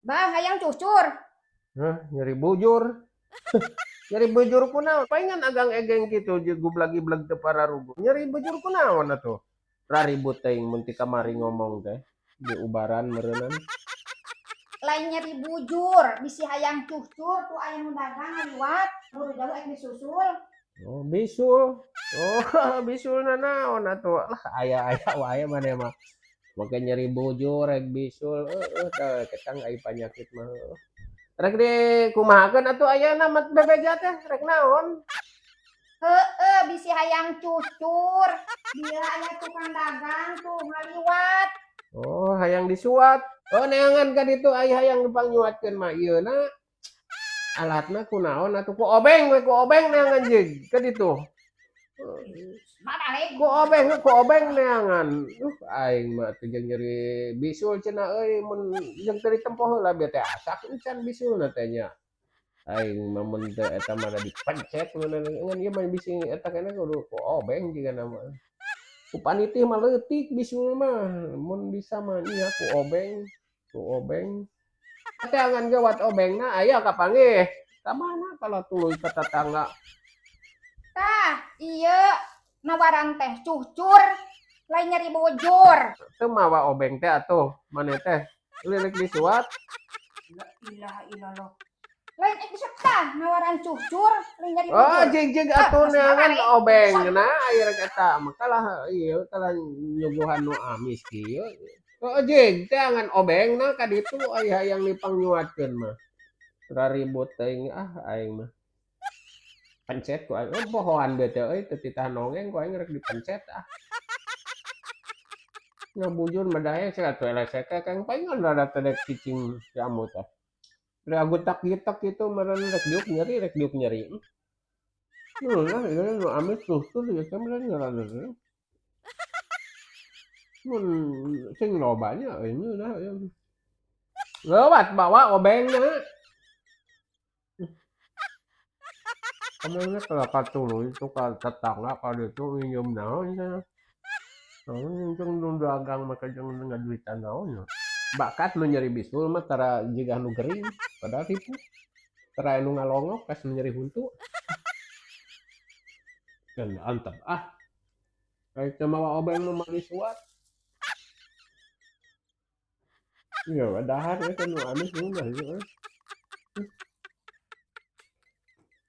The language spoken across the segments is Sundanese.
Bah, hayang cucur. Hah, nyeri bujur. Nyeri bujur kunaon? Palingan agang egeng kitu jeung gublag-giblag teu pararuguh. Nyeri bujur kunaon atuh? Raribut teuing mun ti kamari ngomong teh. Di ubaran meureunan. Lain nyeri bujur, bisi hayang cucur tuh aya nu dagang ngaliwat, buru jauh ek disusul. Oh, bisul. Oh, bisulna naon atuh? Lah aya-aya wae maneh mah. Make nyeri bujur rek bisul, heueuh tah ketang ai panyakit mah heueuh. Rek dikumahakeun atuh ayana mat bebeja teh rek naon? Heeh, bisi hayang cucur. Bila aya tukang dagang tuh ngaliwat. Oh, hayang disuat. Oh, neangan ka ditu ai hayang dipangnyuatkeun mah ieuna. Alatna kunaon atuh ku obeng we ku obeng neangan jeung ka ditu. Balik. Ku obeng neangan. Aing mah teu jeung nyeri bisul cenah euy mun jeung teu ditempo heula bete asak encan bisulna teh nya. Aing mah mun teu eta mah da dipencet ngan ieu mah bisi eta keneh kudu ku obeng jigana mah. Ku panitih mah leutik bisul mah mun bisa mah nya ku obeng, ku obeng. Teangan ge wat obengna aya kapanggih. Ka mana kalau tuluy ka tatangga. Tah, ieu nawaran teh cucur, lain nyeri bujur. Teu mawa obeng teh atuh maneh teh lilik disuat. La ilaha illallah. Lain ek disuat tah nawaran cucur, lain nyeri Oh, bujur. jig-jig atuh Ah, neangan balik. obengna aya rek eta mah kalah ieu kalah nyuguhan nu amis kieu. Oh, jig teangan obengna ka ditu aya hayang dipangnyuatkeun mah. Raribut teuing ah aing mah. Pencet ku aing, oh, pohoan bete euy teu titah nongeng ku aing rek dipencet ah. Ngabujur mah daek sia atuh elesek kang palingan rada teh dek cicing si Amut teh. Rek agutak-gitak kitu meureun rek diuk nyeri rek diuk nyeri. Lah ieu nu amis tustur ieu teh meureun ngaranna teh. Mun sing loba nya euy ngeunah ieu. Lewat bawa obengna. Kamana kalau katuluy itu ka tetangga ka ditu nginjem naon cenah. Naon jeung nu dagang mah jeung ngaduitan naon nya. Bakat nu nyeri bisul mah tara jiga nu gering padahal ripuh. Tara anu ngalongok pas nu nyeri huntu. Dan antep ah. Kayak teu mawa obeng nu mah disuat. Ieu dahar we teh nu amis mah ieu euy.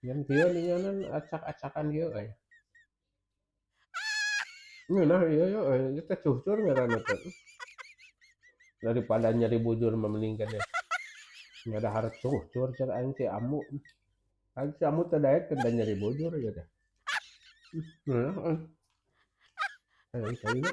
Yang kieu ninganan acak-acakan ieu euy. Ngeunah ieu ye euy, ieu teh cucur ngaranna teh. Daripada nyeri bujur mah mending keneh. Ngadahar cucur cek aing si Amu. Aing si Amu teh daek teh nyeri bujur ieu teh. Ngeunah euy. Hayang caina.